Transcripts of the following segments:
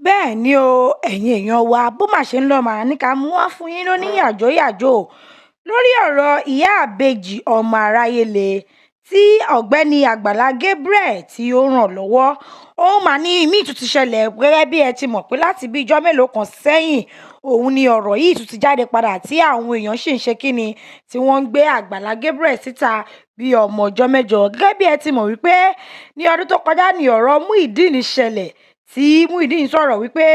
Bẹ́ẹ̀ ni o, ẹ̀yin èèyàn wa, bó má ṣe ń lọ màá ní ká mú wá fún yín lóní yàjóyàjó lórí ọ̀rọ̀ ìyá ìbejì ọmọ aráyé le tí ọ̀gbẹ́ni Àgbàlá Gabriel tí ó ràn lọ́wọ́. Òun mà ní ìmíì tún ti ṣẹlẹ̀. Gẹ́gẹ́ bí ẹ ti mọ̀ pé láti bí ijọ́ mélòó kan sẹ́yìn, òun ni ọ̀rọ̀ yìí tún ti jáde padà, tí àwọn èèyàn sì ń ṣe kíni, tí wọ́n ń gbé Àgbàlá Gabriel síta bí ọmọ ọjọ́ mẹ́jọ. Gẹ́gẹ́ bí ẹ ti mọ̀ wípé ní ọdún tó kọjá ní ọ̀rọ̀ Muyideen ṣẹlẹ̀, tí Muyideen sọ̀rọ̀ wípé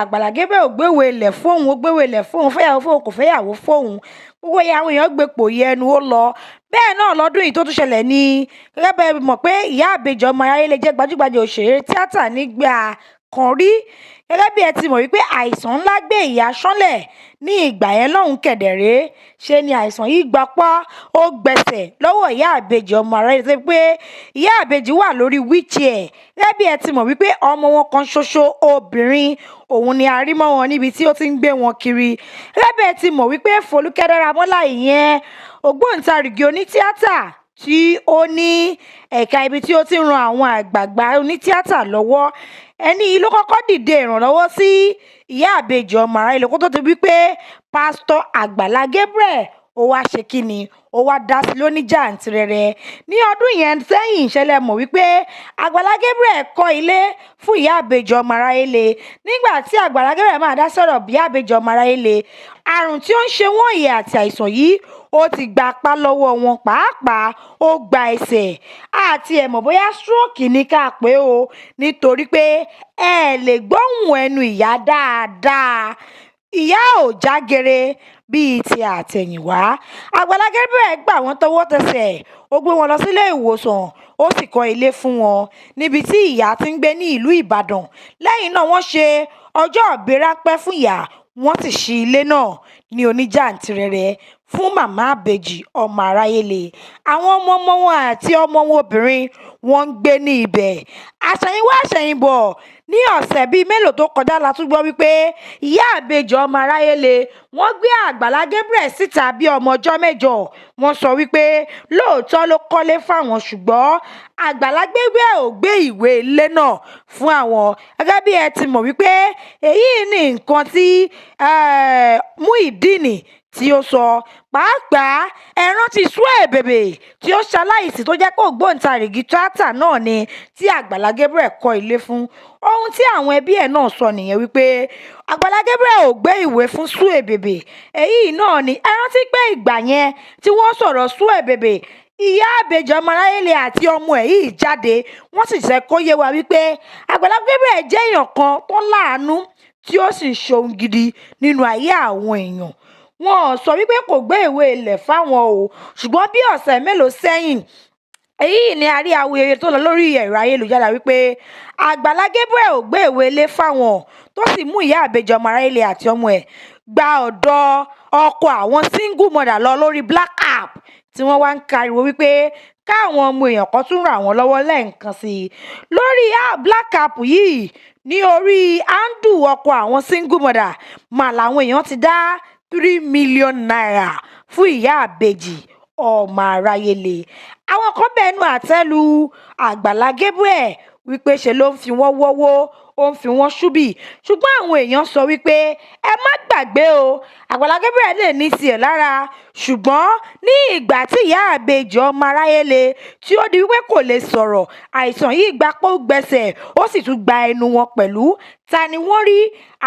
Àgbàlá Gabriel ò gbéwèé ilẹ̀ fóun, ó gbéwèé ilẹ̀ fóun, fẹ́yàwó fóun, kò fẹ́yàwó fóun. Gbogbo ìyẹn, àwọn èèyàn gbé pòyì ẹnu ó lọ. Bẹ́ẹ̀ náà lọ́dún yìí tó tún ṣẹlẹ̀ ní, gẹ́gẹ́ bẹ́ẹ̀ mọ̀ pé ìyá ìbejì ọmọ aráyé lè jẹ́ gbajúgbajà òṣèré tíátà nígbà kan rí. Gẹ́gẹ́ bí ẹ ti mọ̀ wípé àìsàn ńlá gbé ìyá ṣánlẹ̀ ní ìgbà yẹn lọ́hùn kẹ̀dẹ̀rẹ́, ṣe ni àìsàn yìí gbapá, ó gbẹsẹ̀ lọ́wọ́ ìyá ìbejì ọmọ aráyé, tó pé ìyá ìbejì wà lórí wheelchair. Gẹ́gẹ́ bí ẹ ti mọ̀ wípé ọmọ wọn kan ṣoṣo obìnrin, òun ni a rí mọ́ wọn níbi tí ó ti ń gbé wọn kiri. Gẹ́gẹ́ bí ẹ ti mọ̀ wípé Folúkẹ́ Dáramọ́lá, ìyẹn ògbóǹtarìgì onítíátà tí ó ní ẹ̀ka ibi tí ó ti ń ran àwọn àgbààgbà onítíátà lọ́wọ́, ẹni yìí ló kọ́kọ́ dìde ìrànlọ́wọ́ sí ìyá ìbejì ọmọ aráyé kó tó di wípé Pásítọ̀ Àgbàlá Gabriel ó wá ṣe kíni, ó wá dá sí lóníjàǹtìrẹrẹ. Ní ọdún yẹn sẹ́yìn, ìṣẹ̀lẹ̀ mọ̀ wípé Àgbàlá Gabriel kọ́ ilé fún ìyá ìbejì ọmọ aráyé le. Nígbà tí Àgbàlá Gabriel máa dá sọ̀rọ̀ bí ìyá ìbejì ọmọ aráyé le, àrùn tí ó ń ṣe wọ́n yìí àti àìsàn yìí, ó ti gba apá lọ́wọ́ wọn, pàápàá ó gba ẹsẹ̀. Àti ẹ̀ mọ̀ bóyá stroke ní ká pé o, nítorí pé ẹ lè gbóhùn ẹnu ìyá dáadáa, ìyá ò jágere bíi ti àtẹ̀yìnwá. Àgbàlá Gabriel gbà wọ́n tọwọ́ tẹsẹ̀, ó gbé wọn lọ sílé ìwòsàn, ó sì kọ́ ilé fún wọn níbi tí ìyá ti ń gbé ní ìlú Ìbàdàn. Lẹ́yìn náà, wọ́n ṣe ọjọ́ ìbí ráńpẹ́ fún ìyá, wọ́n sì ṣí ilé náà ní oníjàǹtìrẹrẹ fún màmá ìbejì ọmọ aráyé le. Àwọn ọmọ ọmọ wọn àti ọmọ wọn obìnrin, wọ́n ń gbé ní ibẹ̀. Àṣẹ̀yìnwá àṣẹ̀yìnbọ̀, ní ọ̀sẹ̀ bíi mélòó tó kọjá la tún gbọ́ wípé ìyá ìbejì ọmọ aráyé le, wọ́n gbé Àgbàlá Gabriel síta bí ọmọ ọjọ́ mẹ́jọ. Wọ́n sọ wípé lóòótọ́ ló kọ́lé fáwọn, ṣùgbọ́n Àgbàlá Gabriel ò gbé ìwé ilé náà fún àwọn. Gẹ́gẹ́ bí ẹ ti mọ̀ wípé èyí ni nǹkan tí Muyideen tí ó sọ. Pàápàá, ẹ rántí Suebebe tí ó ṣaláìsí, tó jẹ́ pé ògbóǹtarìgì tíátà náà ni tí Àgbàlá Gabriel kọ́ ilé fún. Ohun tí àwọn ẹbí ẹ̀ náà sọ nìyẹn, wípé Àgbàlá Gabriel ò gbé ìwé fún Suebebe. Èyí náà ni ẹ rántí pé ìgbà yẹn tí wọ́n sọ̀rọ̀ Suebebe, ìyá ìbejì ọmọ aráyé le àti ọmọ ẹ̀ yìí jáde, wọ́n sì jẹ́ kó yé wa wípé Àgbàlá Gabriel jẹ́ èèyàn kan tó láàánú, tí ó sì ń ṣohun gidi nínú ayé àwọn èèyàn. Wọn ò sọ wípé kò gbé ìwé ilẹ̀ fáwọn o. Ṣùgbọ́n bí ọ̀sẹ̀ mélòó sẹ́yìn, èyí ni a rí awuyewuye tó lọ lórí ẹ̀rọ ayélujára wípé Àgbàlá Gabriel ò gbé ìwé ilé fáwọn, tó sì mú ìyá ìbejì ọmọ aráyé le àti ọmọ ẹ̀ gba ọ̀dọ̀ ọkọ àwọn single mother lọ lórí black app, tí wọ́n wá ń kariwo wípé káwọn ọmọ èèyàn kan tún ràn wọ́n lọ́wọ́ lẹ́ẹ̀kan sí i lórí black app yìí. Ní orí handle ọkọ àwọn single mother mà làwọn èèyàn ti dá ₦3 million fún ìyá ìbejì ọmọ aráyé le. Àwọn kan bẹnu àtẹ́ lu Àgbàlá Gabriel wípé ṣe ló ń fi wọ́n wọ́wọ́, ó ń fi wọ́n ṣúbì. Ṣùgbọ́n àwọn èèyàn sọ wípé ẹ má gbàgbé o, Àgbàlá Gabriel lè ní tiẹ̀ lára, ṣùgbọ́n ní ìgbà tí ìyá ìbejì ọmọ aráyé le tí ó di wípé kò lè sọ̀rọ̀, àìsàn yìí gbapá, ó gbẹsẹ̀, ó sì tún gba ẹnu wọn pẹ̀lú, ta ni wọ́n rí?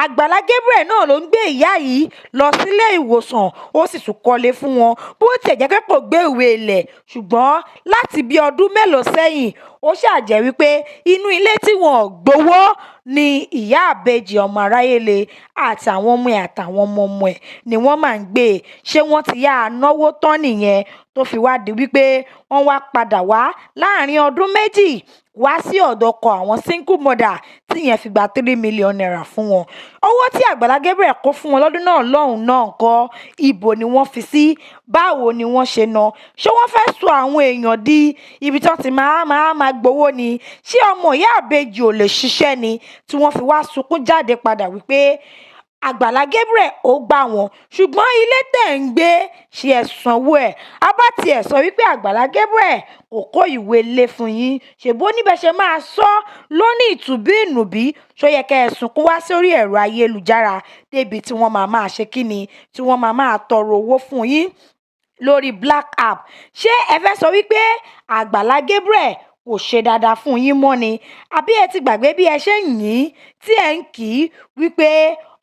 Àgbàlá Gabriel náà ló ń gbé ìyá yìí lọ sílé ìwòsàn, ó sì tún kọ́lé fún wọn. Bó tiẹ̀ jẹ́ pé kò gbé ìwé ilẹ̀, ṣùgbọ́n láti bí ọdún mélòó sẹ́yìn, ó ṣàjẹ́ wípé inú ilé tí wọn ò gbowó ni ìyá ìbejì ọmọ aráyé le àtàwọn ọmọ ẹ̀ àtàwọn ọmọ ọmọ ẹ̀ ni wọ́n máa ń gbé. Ṣé wọ́n ti yá a náwó tán nìyẹn, tó fi wá di wípé wọ́n wá padà wá láàrin ọdún 2 wá sí ọ̀dọ̀ ọkọ àwọn single mother, tí ìyẹn fi gba ₦3 million fún wọn? Owó tí Àgbàlá Gabriel kó fún wọn lọ́dún náà lọ́hùn-ún náà ńkọ́? Ibo ni wọ́n fi sí? Báwo ni wọ́n ṣe ná? Ṣé wọ́n fẹ́ sọ àwọn èèyàn di ibi tí wọ́n ti máa gbowó ni? Ṣé ọmọ ìyá ìbejì ò lè ṣiṣẹ́ ni, tí wọ́n fi wá sunkún jáde padà wípé Àgbàlá Gabriel ó gbà wọ́n, ṣùgbọ́n ilé tẹ̀ ń gbé ṣe ẹ̀ sanwó ẹ̀. A bá tiẹ̀ sọ wípé Àgbàlá Gabriel kò kó ìwé ilé fún yín, ṣèbó níbẹ̀ ṣe máa sọ lóní ìtùbí ìnùbí, ṣó yẹ kẹ́ ẹ sunkún wá sórí ẹ̀rọ ayélujára débi tí wọ́n máa máa ṣe kíni, tí wọ́n máa máa tọrọ owó fún yín lórí Black App? Ṣé ẹ fẹ́ sọ wípé Àgbàlá Gabriel kò ṣe dáadáa fún yín mọ́ ni? Àbí ẹ ti gbàgbé bí ẹ ṣe ń yìn tí ẹ ń kì í wípé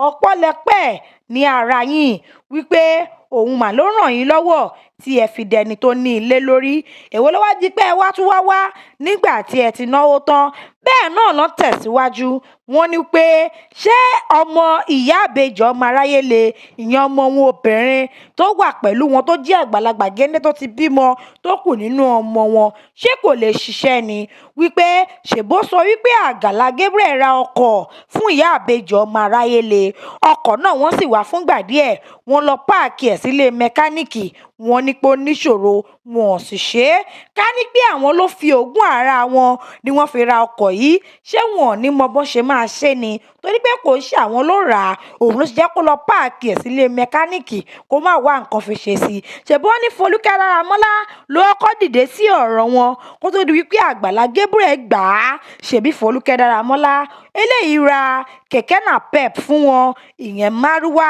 ọpẹ́lọpẹ́ ní ara yín, wípé òun mà ló ràn yín lọ́wọ́ tí ẹ fi dẹni tó ní ilé lórí? Èwo ló wá di pé ẹ wá tún wá wá nígbà tí ẹ ti náwó tán? Bẹ́ẹ̀ náà ló tẹ̀síwájú. Wọ́n ní pé ṣé ọmọ ìyá àbejì ọmọ aráyé le, ìyẹn ọmọ wọn obìnrin tó wà pẹ̀lú wọn tó jẹ́ àgbàlagbà géńdé tó ti bímọ tó kù nínú ọmọ wọn, ṣé kò lè ṣiṣẹ́ ni? Wípé ṣèbó sọ wípé Àgbàlá Gabriel ra ọkọ̀ fún ìyá àbejì ọmọ aráyé le, ọkọ̀ náà wọ́n sì wá fúngbà díẹ̀, wọ́n lọ páàkì ẹ̀ sílé mẹkáníìkì, wọ́n ní pé ó níṣòro, wọn ò sì ṣe é. Ká ní pé àwọn ló fi ogún ara wọn ni wọ́n fi ra ọkọ̀ yìí, ṣé wọn ò ní mọ bó ṣe máa ṣe ni? Torí pé kò ṣe àwọn ló rà á, òun ló ṣe jẹ́ kó lọ páàkì ẹ̀ sílé mẹkáníìkì kó má wá nǹkan fi ṣe sí i. Ṣèbó ní Folúkẹ́ Dáramọ́lá ló kọ́kọ́ dìde sí ọ̀rọ̀ wọn kó tó di wípé Àgbàlá Gabriel gbà á. Ṣèbí Folúkẹ́ Dáramọ́lá eléyìí ra kẹ̀kẹ́ napep fún wọn, ìyẹn márúwá.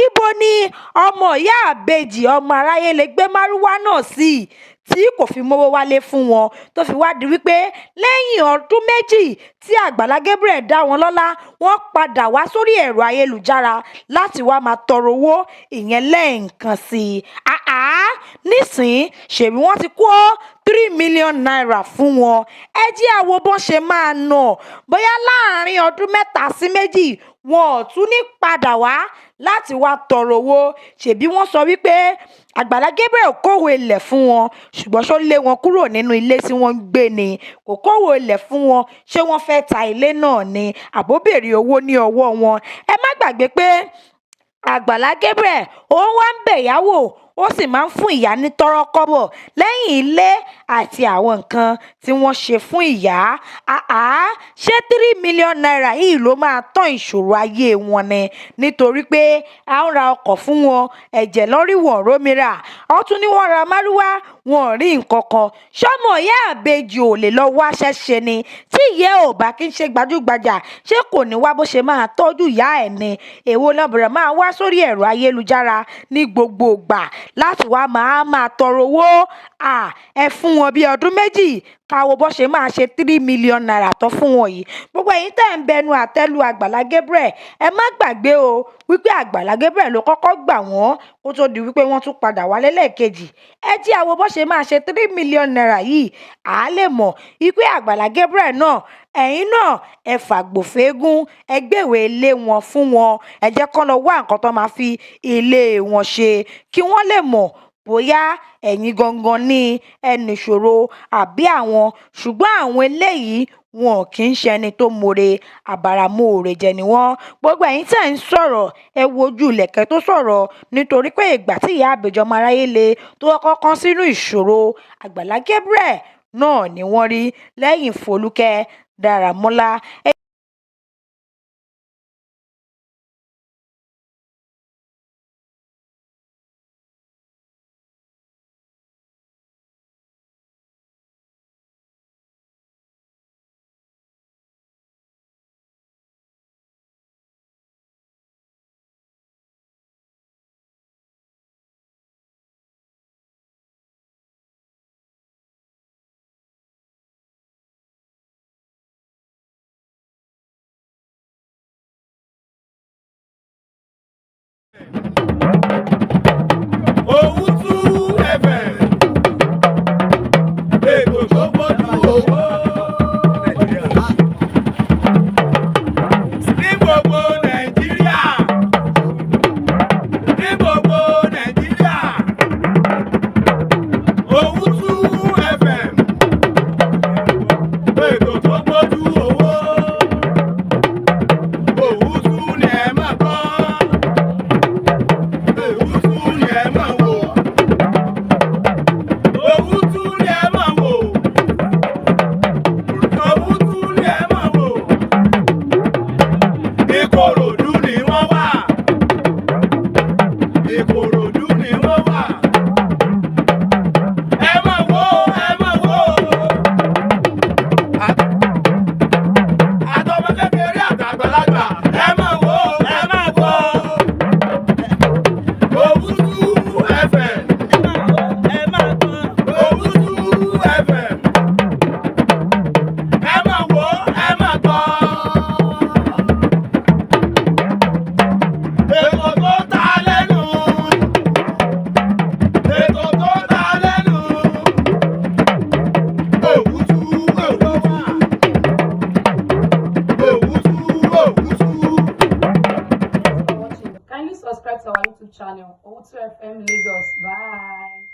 Ibo ni ọmọ ìyá àbejì ọmọ aráyé lè gbé márúwá náà sí tí kò fi mówó wálé fún wọn, tó fi wá di wípé lẹ́yìn ọdún méjì tí Àgbàlá Gabriel dá wọn lọ́lá, wọ́n padà wá sórí ẹ̀rọ ayélujára láti wá máa tọrọ owó ìyẹn lẹ́ẹ̀kan sí i. Àá nísìnyí, ṣèbí wọ́n ti kó 3 million naira fún wọn. Ẹ jẹ́ á wo bọ́n ṣe máa nà bóyá láàrin ọdún mẹ́ta sí méjì wọn ò tún ní padà wá láti wá tọrọ owó. Ṣèbí wọ́n sọ wípé Àgbàlá Gabriel kówó ilẹ̀ fún wọn, ṣùgbọ́n ṣó lé wọn kúrò nínú ilé tí wọ́n ń gbé ni? Kò kówó ilẹ̀ fún wọn, ṣé wọ́n fẹ́ ta ilé náà ni? Àbó béèrè owó ní ọwọ́ wọn? Ẹ má gbàgbé pé Àgbàlá Gabriel ó wá ń bẹ̀ ìyá wò, ó sì máa ń fún ìyá ní tọ́rọ́kọ́bọ̀ lẹ́yìn ilé àti àwọn nǹkan tí wọ́n ṣe fún ìyá. Àá ṣé 3 million naira yìí ló máa tán ìṣòro ayé wọn ni? Nítorí pé a ń ra ọkọ̀ fún wọn, ẹ̀jẹ̀ lórí wọn rómìíra, wọ́n tún ní wọ́n ra márúwá, wọn ò rí nǹkan kan. Ṣọ́mọ ìyá àbejì ò lè lọ wáṣẹ́ ṣe ni? Tí ìyá ò bá kí ń ṣe gbajúgbajà, ṣé kò ní wá bó ṣe máa tọ́jú ìyá ẹ̀ ni? Èwo lọ́bẹ̀rẹ̀ máa wá sórí ẹ̀rọ ayélujára ní gbogbo ìgbà láti wá máa máa tọrọ owó? À ẹ fún wọn bí ọdún méjì ká wo bó ṣe máa ṣe 3 million naira tó fún wọn yìí. Gbogbo ẹ̀yin tẹ́ ń bẹnu àtẹ́lu Àgbàlá Gabriel, ẹ má gbàgbé o wípé Àgbàlá Gabriel ló kọ́kọ́ gbà wọ́n kó tó di wípé wọ́n tún padà wálé lẹ́ẹ̀kejì. Ẹ jẹ́ á wo bó ṣe máa ṣe 3 million naira yìí, à lè mọ̀ wípé Àgbàlá Gabriel náà, ẹ̀yin náà ẹ fàgbò fẹ́gún, ẹ gbéwèé ilé wọn fún wọn, ẹ jẹ́ kán lọ wá nǹkan tó máa fi ilé wọn ṣe kí wọ́n lè mọ̀ bóyá ẹ̀yin gangan ní ẹni ìṣòro àbí àwọn. Ṣùgbọ́n àwọn eléyìí wọn kì í ṣe ẹni tó more, àbàràmóore jẹ ni wọ́n. Gbogbo ẹ̀yin tẹ́ ń sọ̀rọ̀, ẹ wojú ìlẹ̀kẹ̀ tó sọ̀rọ̀, nítorí pé ìgbà tí ìyá àbejì ọmọ aráyé le tó kọ́kọ́ kan sínú ìṣòro, Àgbàlá Gabriel náà ni wọ́n rí lẹ́yìn Folúkẹ́ Dáramọ́lá. Ètò tó ta lẹ́nu. Ètò tó ta lẹ́nu. Òwútú òwútú. Òwútú òwútú. Thanks for watching. Kindly subscribe to our YouTube channel, Owutu FM Lagos. Bye.